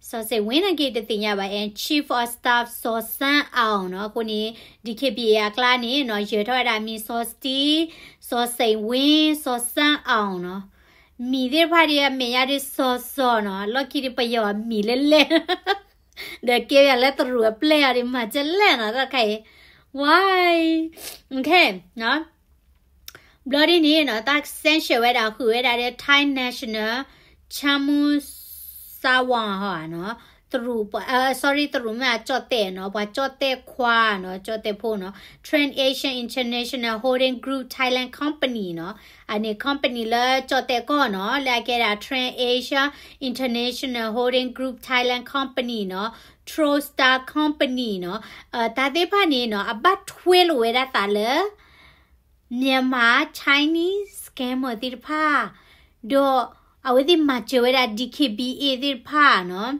စီၤစ့ၣ်ဝ့နာ်က့တသ့ၣ်ညါဘၣ် and Chief of Staff စီၤစန်းအောင်နီၤ. အဃိန့ၣ် DKBA အကျါန့ၣ်နီၤ ယၢၤထီၣ်ဝဲဒၣ်မံၤ စီၤစတံ, စီၤစ့ၣ်ဝ့, စီၤစန်းအောင်နီၤ. မံၤသ့ၣ်တဖၣ်ဒီးအမဲာ်ညါဒ်စီၤစီၤနီၤ, လီၢ်ခံဒ်ပယီၤအမံၤလဲၣ်လဲၣ် ဒီးကဲယၤလၢတရူးအပျဲၢ်အီၤဒီး မၤကဲလဲၣ်နီၤ တၢ်ခါအံၤ, why, okay, ဘျီဒ်န့ၣ်နီၤ တၢ် sanction ဝဲဒၣ် ဃုာ်ဝဲဒၣ်ဒီး Thai national ချါမူ စါဝါဟီနီၤ, တရူး, sorry တရူးမ့ၢ်အကၠီၣ်တဲၣ်နီၤ, ပှၤကၠီၣ်တဲၣ်ခွါနီၤ, ကၠီၣ်တဲၣ်ဖိနီၤ, Trans Asian International Holding Group Thailand Company နီၤ, အန့ၣ် company လၢကၠီၣ်တဲၣ်ကီၢ်နီၤ, လၢအကဲဒၣ် Trans Asia International Holding Group Thailand Company နီၤ, Trostar Company နီၤ, တၢ်သ့ၣ်တဖၣ်န့ၣ်နီၤ အဘၣ်ထွဲလိာ်ဝဲဒၣ်သးလၢ Myanmar Chinese scammer သ့ၣ်တဖၣ်, ဒီးအဝဲသ့ၣ်မၤစၢၤဝဲဒၣ် DKBA သ့ၣ်တဖၣ်နီၤ,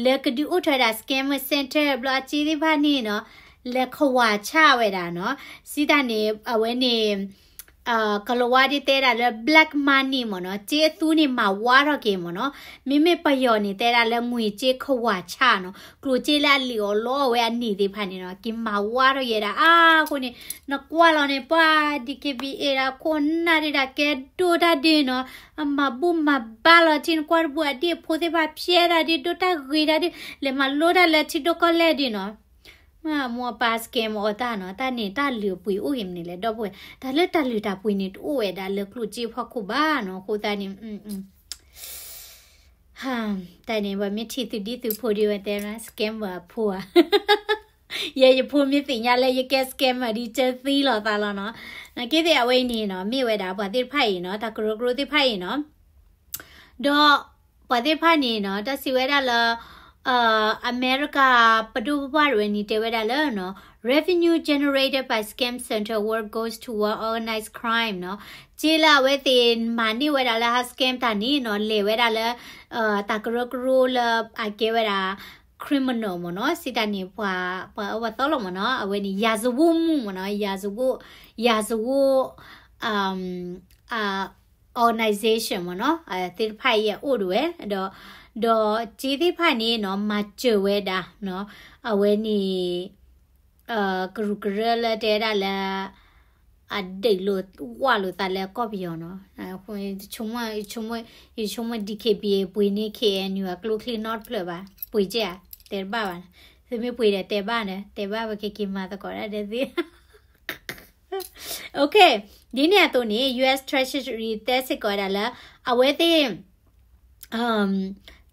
လၢကဒုးအိၣ်ထီၣ်ဝဲဒၣ် scammer center ဘျီအစ့သ့ၣ်တဖၣ်န့ၣ်နီၤ, လဲၤခဝးဆၣ်ဝဲဒၣ်နီၤ, စံးတၢ်န့ၣ် အဝဲန့ၣ် ကလၤဝါဒ်တဲဒၣ်လၢ black money မ့ၢ်နီၤ, စ့အသူန့ၣ်မၤဝါထီၣ်က့ၤမ့ၢ်နီၤ, မ့မ့ၢ်ပယီၤန့ၣ်တဲဒၣ်လၢ ငွေကြေးခဝးဆၣ်နီၤ, ကျိၣ်စ့လၢအလံာ်အီၣ်လီအီၣ်ဝဲအန့ၣ်သ့ၣ်တဖၣ်န့ၣ်နီၤ, က့ၤမၤဝါထီၣ်ယဲဒၣ်အါအဃိန့ၣ်, နကွၢ်လီၤန့ၣ် ပှၤ DKBA ဒၣ်ခိၣ်နၢ်ဒံးဒၣ်ကဲဒိၣ်တၢ်ဒုးနီၤ, အမၤဘူၣ်မၤဘါလီၤထံ နကွၢ်တဘူၣ်အဒံၣ်အဖိသ့ၣ်တဖၣ်ဖျဲးတၢ်ဒုး ဒိၣ်တၢ်ဂ့ၤတၢ်ဒုး လဲၤမၤလိတၢ်လၢထံဒိၣ်ကီၢ်လဲၢ်ဒုးနီၤ. မိၢ်အပၢ် scam အီၤတၢ်နီၤ, တၢ်န့ၣ်တၢ်လုၢ်အပှ့ၤအိၣ်ဂ့ၤမနုၤလဲၣ် ဒီပုၢ်ဝဲၢ်, တၢ်လၢတၢ်လုၢ်တၢ်ပှ့ၤန့ၣ်တအိၣ်ဝဲဒၣ်လၢကျိၣ်စ့ဖီခိၣ်ဘၣ်နီၤ, အဃိသတးန့ၣ် တၢ်န့ၣ် ပှၤမ့ၢ်ထံၣ်သုဒံသုဖိဒံးဝဲတဲ scammer အဖိဧါ, ယဲယဖိမ့ၢ်သ့ၣ်ညါလၢယကဲ scammer ဒ်ကၢသံလီၤသးလီၤနီၤ, နာ်က့သ့ၣ်အဝဲအံၤန့ၣ်နီၤ မ့ၢ်ဝဲဒၣ်ပှၤသ့ၣ်တဖၣ်အံၤနီၤ တၢ်ကရၢကရိသ့ၣ်တဖၣ်အံၤနီၤ ဒီးပှၤသ့ၣ်တဖၣ်န့ၣ်နီၤ တၢ်စံးဝဲဒၣ်လၢ အမဲရကၤပဒိၣ်ပပှၢ်တဝဲန့ၣ် တဲဝဲဒၣ်လၢနီၤ revenue generated by scam center work goes toward organized crime နီၤ, စ့လၢအဝဲသ့ၣ်မၤန့ၢ်ဝဲဒၣ်လၢဟး scam တၢ်န့ၣ်နီၤ လဲၤဝဲဒၣ်လၢ တၢ်ကရၢကရိလၢအကဲဝဲဒၣ် criminal မ့ၢ်နီၤ, စံးတၢ်န့ၣ် ပှၤ ပှၤအၢပှၤသီလီၤမ့ၢ်နီၤ, အဝဲန့ၣ် ရာဇဝတ်မှု မ့ၢ်နီၤ, ရာဇဝတ်, ရာဇဝတ် organization မ့ၢ်နီၤ, သ့ၣ်တဖၣ်အံၤအအိၣ်ဒၣ်ဝဲ, ဒီး ဒီးစ့သ့ၣ်တဖၣ်န့ၣ်နီၤ မၤစၢၤဝဲဒၣ်နီၤ, အဝဲန့ၣ် ကရူၢ်ကရၢလၢတဲဒၣ်လၢ အဒုးလိာ်ဝၢ်လိာ်သးလၢကီၢ်ပယီၤနီၤ, ယဆိကမိၣ် ယဆိကမိၣ် DKBA ပှ့ၤန့ၢ် KNU အကျိချံနီတဖျၢၣ်ဘၣ်, ပှ့ၤကဲဧါ, တဲတဘၣ်ဘၣ်, သုမ့ၢ်ပှ့ၤဒီးတဲဘၣ်ဒီး တဲဘၣ်ပကက့ၤမၤသကိးတၢ်ဒီးသု Okay, ဒ်န့ၣ်အသိးန့ၣ် US Treasury တဲစ့ၢ်ကီးဝဲဒၣ်လၢ အဝဲသ့ၣ်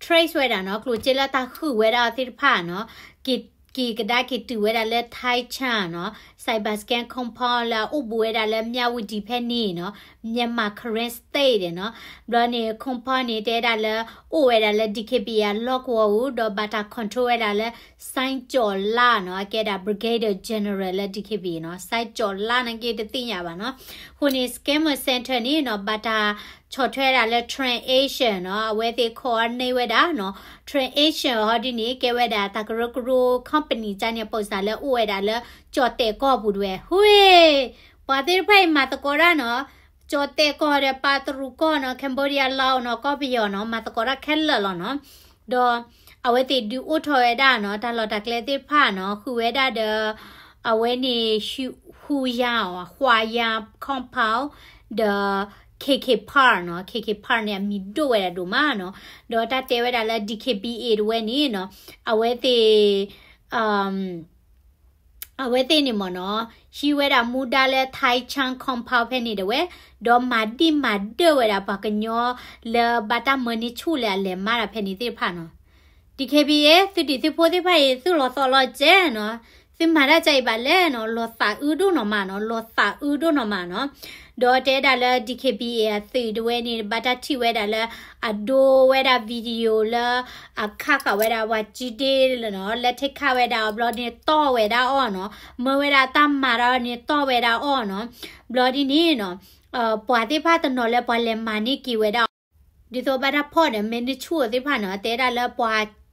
trace ဝဲဒၣ်နီၤ, ကျိၣ်စ့လၢတၢ်ဃုာ်ဝဲဒၣ်သ့ၣ်တဖၣ်နီၤ, က့ၤ က့ၤကဒါက့ၤတုၤဝဲဒၣ်လၢ Taichan နီၤ, Cyber Scam Compound လၢအအိၣ်ဘူးဝဲဒၣ်လၢ မြဝတီ ဖဲန့ၣ်နီၤ, Myanmar Karen State နီၤ, ဘျီန့ၣ် compound န့ၣ် တဲဒၣ်လၢ အိၣ်ဝဲဒၣ်လၢ DKBA အလီၢ်ကဝီၤပူၤ ဒီးဘၣ်တၢ် control ဝဲဒၣ်လၢ စိုင်းကျော်လ နီၤ, အကဲဒၣ် Brigadier General လၢ DKBA နီၤ, စိုင်းကျော်လ နာ်က့တသ့ၣ်ညါဘၣ်နီၤ, အဃိန့ၣ် scammer center န့ၣ်နီၤ ဘၣ်တၢ်ဆီၣ်ထွဲဒၣ်လၢ Trans Asian နီၤ, အဝဲသ့ၣ် coordinate ဝဲဒၣ်နီၤ, Trans Asian ဟီဒ်န့ၣ် ကဲဝဲဒၣ်တၢ်ကရၢကရိ company ကန့ၣ် ပူၤစၢ်လၢအိၣ်ဝဲဒၣ်လၢ ကၠီၣ်တဲၣ်ကီၢ်ပူၤတဝဲ, ဟူ့, ပှၤသ့ၣ်တဖၣ်အံၤမၤသကိးတၢ်နီၤ, ကၠီၣ်တဲၣ်ကီၢ်ဒီး ပာ်တရူးကီၢ်နီၤ, Cambodia လီၤနီၤ, ကီၢ်ပယီၤနီၤ, မၤသကိးတၢ်ခဲလၢာ်လီၤနီၤ, ဒီး အဝဲသ့ၣ်ဒုးအိၣ်ထီၣ်ဝဲဒၣ်နီၤ, တၢ်လီၢ်တၢ်ကျဲသ့ၣ်တဖၣ်နီၤ, ဃုာ်ဝဲဒၣ်ဒီး အဝဲန့ၣ် ဟူယၤအီၤ ဟူယၤ compound ဒီး KK Park နီၤ, KK Park န့ၣ် အမံၤဒိၣ်ဝဲဒၣ်ဒိၣ်မးနီၤ, ဒီးတၢ်တဲဝဲဒၣ်လၢ DKBA တဝဲန့ၣ်နီၤ, အဝဲသ့ၣ် အဝဲသ့ၣ်န့ၣ်မ့ၢ်နီၤ, ဟံးဝဲဒၣ်မူဒါလၢ Taichan compound ဖဲန့ၣ်တဝဲ, ဒီးမၤဒံၣ်မၤဒၢၣ်ဝဲဒၣ်ပှၤကညီ လၢဘၣ်တၢ်မၢန့ၢ်ဆူၣ်လၢအလဲၤမၤတၢ်ဖဲန့ၣ်သ့ၣ်တဖၣ်နီၤ, DKBA သုဒံၣ်သုဖိသ့ၣ်တဖၣ်အံၤ သုလီၤသီးလီၤစဲနီၤ, သုမၤတၢ်ကၢအံၤဘၣ်လဲၣ်နီၤ, လီၤသးအုးဒိၣ်နီၢ်မးနီၤ, လီၤသးအုးဒိၣ်နီၢ်မးနီၤ, ဒီးတဲဒၣ်လၢ DKBA အသုးတဝဲန့ၣ် ဘၣ်တၢ်ထံၣ်ဝဲဒၣ်လၢ အဒိဝဲဒၣ် video လၢ အခးဃာ်ဝဲဒၣ်ပှၤကၠံဒ့လီၤနီၤ, လဲၤထံၣ်ခးဝဲဒၣ်အီၤဘျီန့ၣ်တီၢ်ဝဲဒၣ်အီၤနီၤ, မၢဝဲဒၣ်တၢ်မၤဒီးန့ၣ်တီၢ်ဝဲဒၣ်အီၤနီၤ, ဘျီဒ်န့ၣ်နီၤ, ပှၤသ့ၣ်တဖၣ်တနီၤလၢပှၤလဲၤမၤန့ၢ်က့ၤဝဲဒၣ်အီၤ ဒ်သိးဘၣ်တၢ်ဖီၣ်ဒီး မ့ၢ်နဆူၣ်သ့ၣ်တဖၣ်နီၤ တဲဒၣ်လၢပှၤ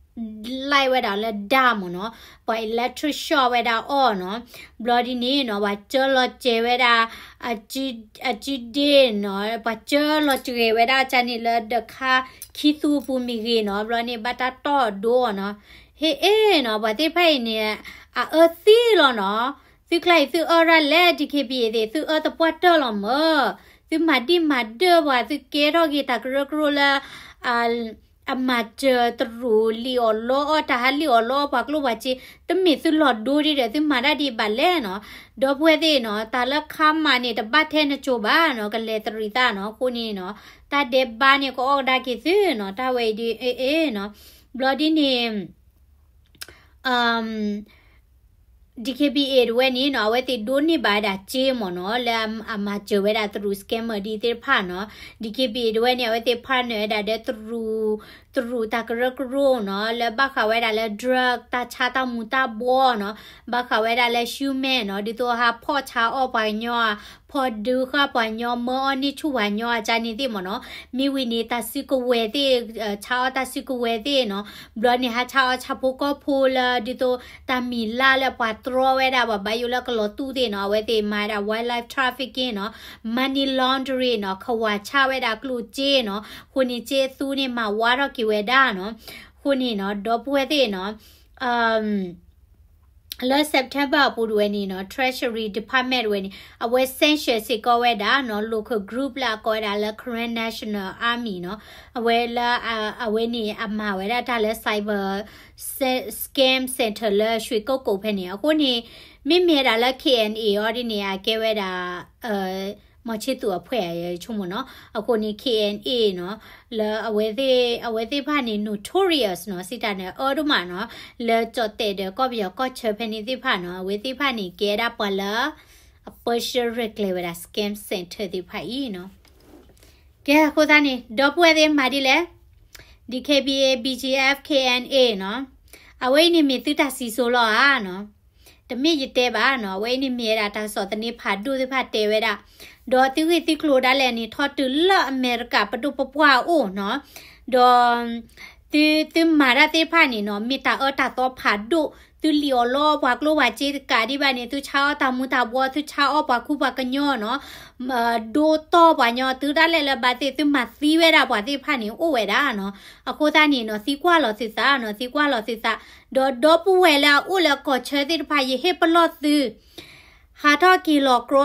light ဝဲဒၣ်လၢ ဒါ မ့ၢ်နီၤ, ပှၤ electric shock ဝဲဒၣ်အီၤနီၤ, ဘျီဒ်န့ၣ်နီၤ ပှၤကၢလီၤစဲၤဝဲဒၣ် အစုဒ့နီၤ, ပှၤကၢလီၤစဲၤဝဲဒၣ်ကန့ၣ်လၢဒၢးခါခံသူအပူၤမ့ၢ်ဂ့ၤနီၤ, ဘျီန့ၣ်ဘၣ်တၢ်တီၢ်ဒိအီၤနီၤ, ဟ့ၣ်အ့ၣ်နီၤ ပှၤသ့ၣ်တဖၣ်အံၤန့ၣ် အအၢသံလီၤနီၤ, သုကျါအံၤသုအၢရၣ်လဲၣ် DKBA သ့ၣ် သုအၢသပှၢ်တၢၢ်လီၤမၢ်, သုမၤဒံၣ်မၤဒၢၣ်ပှၤ သုကဲထီၣ်က့ၤတၢ်ကရၢကရိလၢ အမၤစၢၤတရူးလံၣ်အီၣ်လီအီၣ် တၢ်ဟးလံၣ်အီၣ်လီအီၣ်ပှၤကျိၣ်ပှၤစ့, တမ့ၢ်သုလီၤဒိဒ်ဒီး သုမၤတၢ်ဒ်အံၤဘၣ်လဲၣ်နီၤ, ဒီပုၢ်ဝဲၢ်သ့ၣ်နီၤ တၢ်လၢခါမးန့ၣ် တဘၣ်ထဲနကိၤဘၣ်နီၤ, ကလဲၤတရံးသးနီၤ, အဃိန့ၣ်နီၤ တၢ်ဒဲးဘးန့ၣ် ကအီၣ်ကဒါက့ၤသုနီၤ, တၢ်ဝဲအံၤဒ်အ့ၣ်အ့ၣ်နီၤ, ဘျီဒ်န့ၣ် DKBA တဝဲန့ၣ်နီၤ အဝဲသ့ၣ်ဒိးန့ၢ်ဘၣ်ဝဲဒၣ်စ့မ့ၢ်နီၤ လၢအမၤစၢၤဝဲဒၣ်တရူး scammer ဒ်သ့ၣ်တဖၣ်နီၤ, DKBA တဝဲန့ၣ် အဝဲသ့ၣ် partner ဝဲဒၣ်ဒီး တရူးတၢ်ကရၢကရိနီၤ လၢဘၣ်ဃးဝဲဒၣ်လၢ drug တၢ်ဆါတၢ်မူၤတၢ်ဘှီနီၤ, ဘၣ်ဃးဝဲဒၣ်လၢ human နီၤ ဒ်သိးဟးဖီၣ်ဆါအီၣ်ပှၤကညီဧါ, ဖီၣ်ဒုးဃာ်ပှၤကညီ မၢအီၣ်န့ၢ်ဆူၣ်ပှၤကညီအကန့ၣ်သ့ၣ်မ့ၢ်နီၤ, မ့ၢ်ဝံၤန့ၣ် တၢ်စုကဝဲၤသ့ၣ် ဆါအီၣ်တၢ်စုကဝဲၤသ့ၣ်နီၤ, ဘျီန့ၣ် ဟးဆါအီၣ်ဆၣ်ဖိကီၢ်ဖိလၢ ဒ်သိးတၢ်မံၤလၢ်လၢပှၤတြီဝဲဒၣ် ပှၤဘၣ်ယိၣ်လၢကလီၤတူၢ်သ့ၣ်နီၤ, အဝဲသ့ၣ်မၤဝဲဒၣ် wildlife trafficking နီၤ, money laundering နီၤ, ခဝါဆၣ်ဝဲဒၣ်ကျိၣ်စ့နီၤ, အဃိန့ၣ် စ့သူန့ၣ် မၤဝါထီၣ်က့ၤဝဲဒၣ်နီၤ, အဃိန့ၣ်နီၤ ဒီပုၢ်ဝဲၢ်သ့ၣ်နီၤ လၢ September အပူၤတဝဲန့ၣ်နီၤ Treasury Department တဝဲန့ၣ် အဝဲ sanction စ့ၢ်ကီးဝဲဒၣ်နီၤ local group လၢအကိးဝဲဒၣ်လၢ Karen National Army နီၤ, အဝဲလၢ အဝဲန့ၣ် အမၤဝဲဒၣ်တၢ်လၢ cyber scam center လၢ ရွှေကုက္ကို ဖဲန့ၣ်, အဃိန့ၣ် မ့မ့ၢ်ဝဲဒၣ်လၢ KNA အီၤဒ်န့ၣ် အကဲဝဲဒၣ် မီၤဆ့သူးအဖှဲၣ်အဆိကမိၣ်နီၤ, အဃိန့ၣ် KNA နီၤ လၢအဝဲသ့ၣ် အဝဲသ့ၣ်တဖၣ်န့ၣ် notorious နီၤ စံးတၢ်န့ၣ် အၢဒိၣ်မးနီၤ, လၢကၠီၣ်တဲာ်ဒီးကီၢ်ပယီၤကီၢ်ဆၢဖဲန့ၣ်သ့ၣ်တဖၣ်နီၤ, အဝဲသ့ၣ်တဖၣ်န့ၣ် ကဲဒၣ်ပှၤလၢ အပၢဆှၢရဲၣ်ကျဲၤဝဲဒၣ် scam center သ့ၣ်တဖၣ်အံၤနီၤ, ကဲအဃိသတးန့ၣ် ဒီပုၢ်ဝဲၢ်သ့ၣ်မၤဒ်လဲၣ်, DKBA BGF KNA နီၤ, အဝဲအံၤန့ၣ်မ့ၢ်သုတၢ်စံၣ်စိၤလီၤဧါနီၤ, တမ့ၢ်ယတဲဘၣ်နီၤ, အဝဲအံၤန့ၣ်မ့ၢ်ဝဲဒၣ်တၢ်ကစီၣ်သန့ဖးဒိၣ်သ့ၣ်တဖၣ်တဲဝဲဒၣ်, ဒီးသုဂ့ၢ်သုကျိၤဒၣ်လဲာ်န့ၣ် ထီၣ်တုၤလၢအမဲရကၤပဒိၣ်ပပှၢ်အအိၣ်နီၤ, ဒီး သု သုမၤတၢ်သ့ၣ်တဖၣ်န့ၣ်နီၤ မ့ၢ်တၢ်အၢတၢ်သီဖးဒိၣ်, သုလံၣ်အီၣ်လီအီၣ်ပှၤကျိၣ်ပှၤစ့တကးဒံးဘၣ်န့ၣ် သုဆါအီၣ်တၢ်မူၤတၢ်ဘှီ, သုဆါအီၣ်ပှၤခူပှၤကညီနီၤ, ဒိတီၢ်ပှၤကညီ, သုဒၣ်လဲာ်လၢဘၣ်သ့ၣ် သုမၤသံဝဲဒၣ်ပှၤသ့ၣ်တဖၣ်န့ၣ် အိၣ်ဝဲဒၣ်နီၤ, အဃိသတးန့ၣ်နီၤ သံကွၢ်လီၤသုသးနီၤ, သံကွၢ်လီၤသုသး, ဒီးဒီပုၢ်ဝဲၢ်လၢအအိၣ်လၢကီၢ်ဆၢသ့ၣ်တဖၣ် ယဟ့ၣ်ပလီၢ်သု ဟးထီၣ်က့ၤလီၤကြီတဂ့ၤ,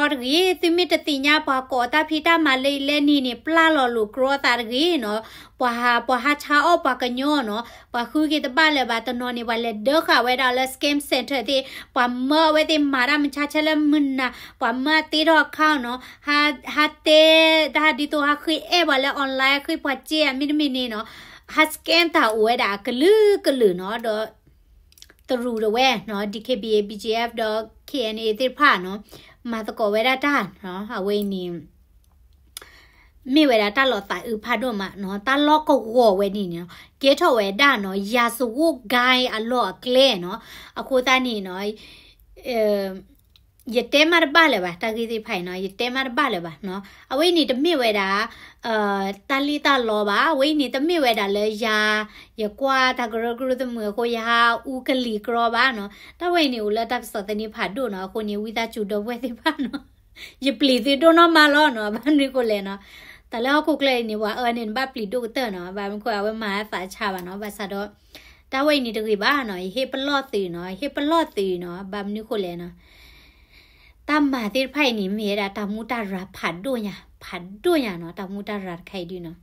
သုမ့ၢ်တသ့ၣ်ညါပှၤကိးတၢ်ဖံးတၢ်မၤလၢအံၤလၢန့ၣ်န့ၣ် ပျၢ်လီၤလိာ်ကြီသးတဂ့ၤနီၤ, ပှၤဟး ပှၤဟးဆါအီၣ်ပှၤကညီနီၤ, ပှၤဃုက့ၤတဘၣ်လၢၤဘၣ်, တနီၤန့ၣ် ပှၤလဲၤဒၢဃာ်ဝဲဒၣ်လၢ scam center သ့ၣ်, ပှၤမၢအဝဲသ့ၣ်မၤတၢ်မုၢ်ဆါဆဲးလၢမုၢ်နၤ, ပှၤမၢအတ့ထီၣ် account နီၤ, ဟး ဟးတဲတၢ်ဒ်သိး ဟးဃ့အဲၣ်ပှၤလၢ online ဃ့ပှၤစ့ဧါ မ့တမ့ၢ်န့ၣ်နီၤ, ဟး scam တၢ်အိၣ်ဝဲဒၣ်အကလုာ်ကလုာ်နီၤ, ဒီး တရူးတဝဲနီၤ, DKBA BGF ဒီး KNA သ့ၣ်တဖၣ်နီၤ, မၤသကိးဝဲဒၣ်တၢ်နီၤ, အဝဲအံၤန့ၣ် မ့ၢ်ဝဲဒၣ်တၢ်လီၤသးအုးဖးဒိၣ်မးနီၤ, တၢ်လီၢ်ကဝီၤဝဲန့ၣ်နီၤ, ကဲထီၣ်ဝဲဒၣ်နီၤ, ရာဇဝတ်ဂိုဏ်းအလီၢ်အကျဲနီၤ, အဃိသတးန့ၣ်နီၤ ယတဲမးတဘၣ်လၢၤဘၣ်, တၢ်ဂ့ၢ်သ့ၣ်တဖၣ်အံၤနီၤ, ယတဲမးတဘၣ်လၢၤဘၣ်နီၤ, အဝဲအံၤန့ၣ်တမ့ၢ်ဝဲဒၣ် တၢ်လံၣ်တၢ်လီဘၣ်, အဝဲအံၤန့ၣ်တမ့ၢ်ဝဲဒၣ်လၢယၤ ယကွၢ်တၢ်ကရၢကရိသမုာ်အဃိ ယဟးအူကလံၤကြီဘၣ်နီၤ, တၢ်ဝဲအံၤန့ၣ်အိၣ်လၢတၢ်ကစီၣ်သန့ဖးဒိၣ်နီၤ, အဃိန့ၣ် ဝံသးစူၤဒီပုၢ်ဝဲၢ်သ့ၣ်တဖၣ်နီၤ, ယပျံၤသုဒိၣ်နီၢ်မးလီၤနီၤ, ဘၣ်မနုၤဃိလဲၣ်နီၤ, တၢ်လၢဟီၣ်ခိၣ်ချၢအံၤန့ၣ် ပှၤအၢန့ၣ် နဘၣ်ပျံၤဒိၣ်ကတၢၢ်နီၤ, ဘၣ်မနုၤဃိအဝဲမၤအသးဆါဘၣ်နီၤ, ဘၣ်ဆၣ်ဒီး တၢ်ဝဲအံၤန့ၣ်တဂ့ၤဘၣ်နီၤ, ယဟ့ၣ်ပလီၢ်သုးနီၤ, ယဟ့ၣ်ပလီၢ်သုးနီၤ, ဘၣ်မနုၤဃိလဲၣ်နီၤ တၢ်မၤသ့ၣ်တဖၣ်အံၤန့ၣ် မ့ၢ်ဝဲဒၣ်တၢ်မူတၢ်ရၤဖးဒိၣ်ညါ, ဖးဒိၣ်ညါနီၤ, တၢ်မူတၢ်ရၤတခါအံၤဒုနီၤ,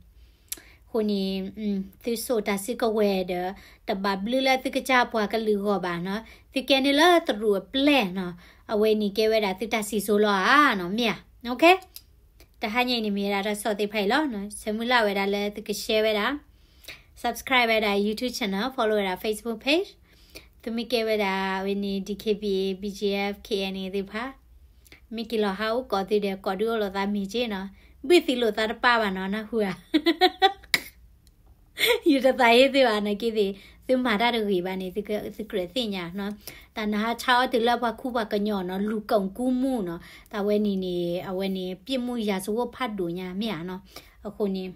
အဃိန့ၣ် သုစိာ်တၢ်စုကဝဲၤဒီး တဘၣ်ဘျုးလၢသုကစၢ်ပှၤကလုာ်ဂီၢ်ဘၣ်နီၤ, သုကဲန့ၣ်လၢတရူးအပျဲၢ်နီၤ, အဝဲန့ၣ်ကဲဝဲဒၣ်သုတၢ်စံၣ်စိၤလီၤဧါနီၤ, မ့ၢ်ဧါ, တဟါညါအံၤန့ၣ်မ့ၢ်ဝဲဒၣ်တၢ်ကစီၣ်သ့ၣ်တဖၣ်အံၤလီၤ, ဆၢမုၢ်လၢ်ဝဲဒၣ်လၢသုက share ဝဲဒၣ် subscribe ဝဲဒၣ် YouTube channel, follow ဝဲဒၣ် Facebook page, သုမ့ၢ်ကဲဝဲဒၣ်ဝဲန့ၣ် DKBA BGF KNA သ့ၣ်တဖၣ်, မ့ၢ်က့ၤလီၤဟးအိၣ်ကိးသုဒီး ကိးဒုးအိၣ်လိာ်သးမ့ၢ်က့နီၤ, ဘုၣ်သံလိာ်သးတပၢ်ဘၣ်နီၤ, နၢ်ဟူဧါ ယတသးဟ့သ့ၣ်ဘၣ်နာ်က့သ့ၣ်, သုမၤတၢ်တဂ့ၤဘၣ်န့ၣ် သုကြၢးသ့ၣ်ညါနီၤ, တၢ်နဟးဆါအီၣ်တုၤလၢပှၤခူပှၤကညီနီၤ, လူၤကိာ်ကူမူနီၤ, တၢ်ဝဲန့ၣ်န့ၣ် အဝဲန့ၣ် ပြစ်မှုရာဇဝတ်ဖးဒိၣ်ညါမ့ၢ်ဧါနီၤ, အဃိန့ၣ်